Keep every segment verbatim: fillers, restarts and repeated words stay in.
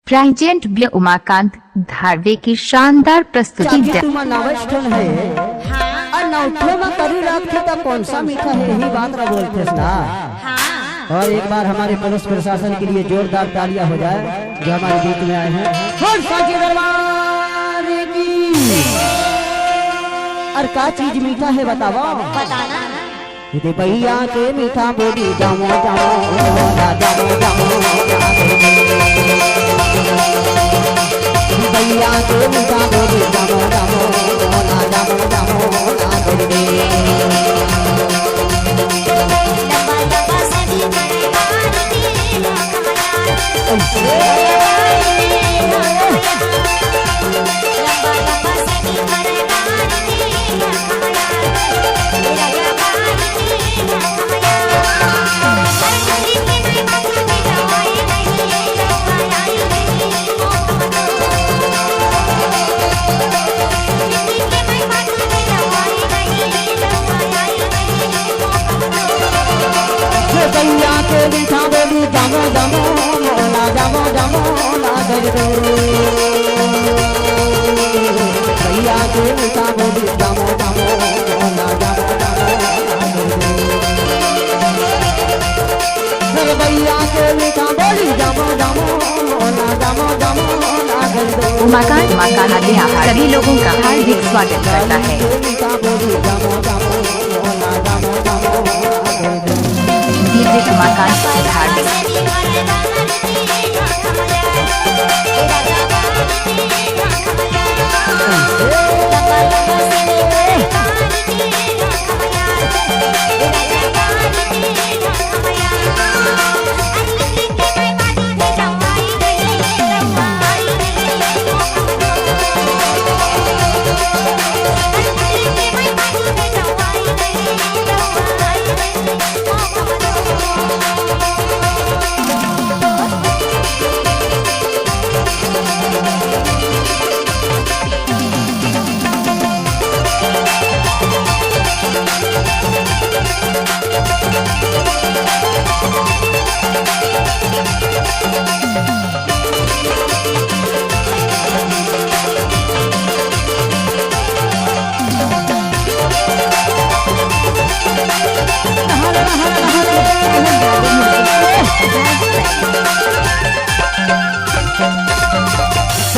Present by Umakant धारवे की शानदार प्रस्तुति। चाबी तुमन नवस ठन है, अउ नौ ठो म करी रखथे त कोन सा मीठा है, यही बात ला बोलथे ना। हाँ। और एक बार हमारे पुलिस प्रशासन के लिए जोरदार तालियां हो जाए, जो हमारे बीच में आए हैं। बोल साचे दरबार की। और का चीज मीठा है, बतावा? बताना। दे भैया के मीठा बोली, जामो, जामो, जामो, जामो, जामो। भैया के मीठा बोली, जामो, जामो, जामो, जामो। भैया के मीठा बोली, जामो, जामो, मोला, जामो, जामो, ना दे दो। भैया के मीठा बोली, जामो, जामो, मोला, जामो, जामो, ना दे दो। अरे भैया के मीठा बोली, जामो, जामो, मोला, जामो, जामो, ना दे दो। उमाकांत, उमाकांत आदि आहार सभी लोगों का हार्दिक स्वागत करता है। डीजे उमाकांत धारवी।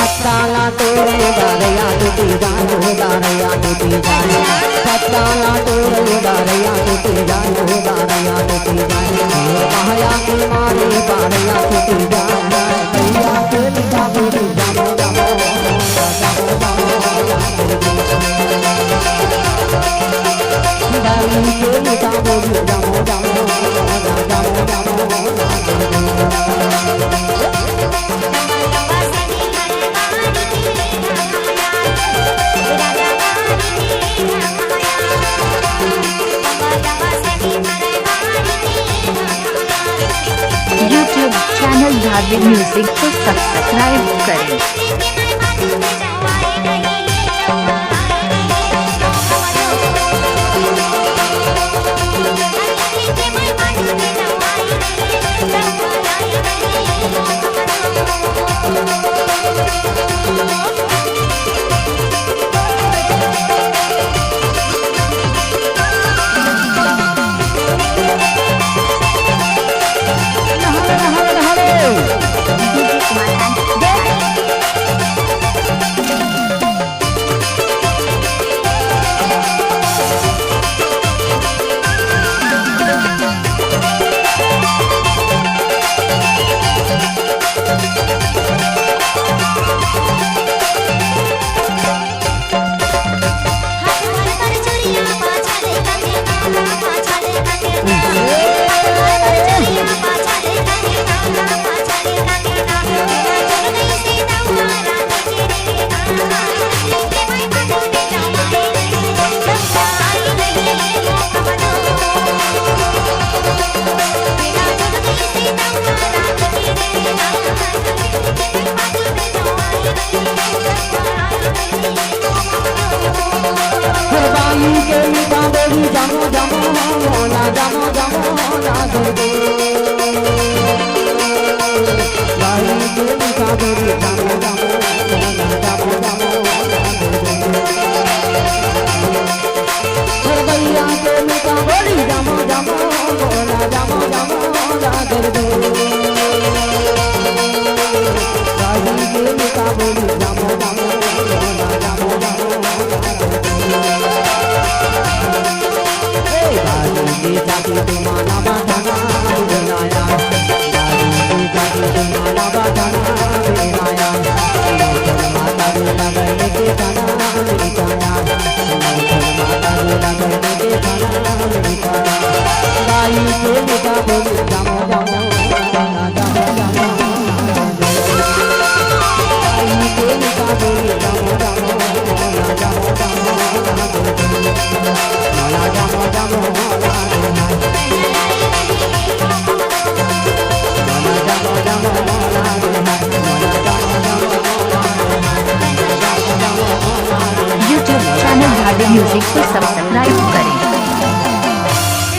पत्ताला तोरे डारया टूटी जानो, डारया टूटी जानो। पत्ताला तोरे डारया टूटी जानो, डारया टूटी जानो। पहाया के मारे डारया टूटी जानो। भैया के मीठा बोली जामो, जामो, जामो, जामो, जामो। बाई के मीठा बोली जामो, जामो, जामो, जामो, जामो। YouTube channel धारवी music को subscribe करें। YouTube channel Dhade Music को subscribe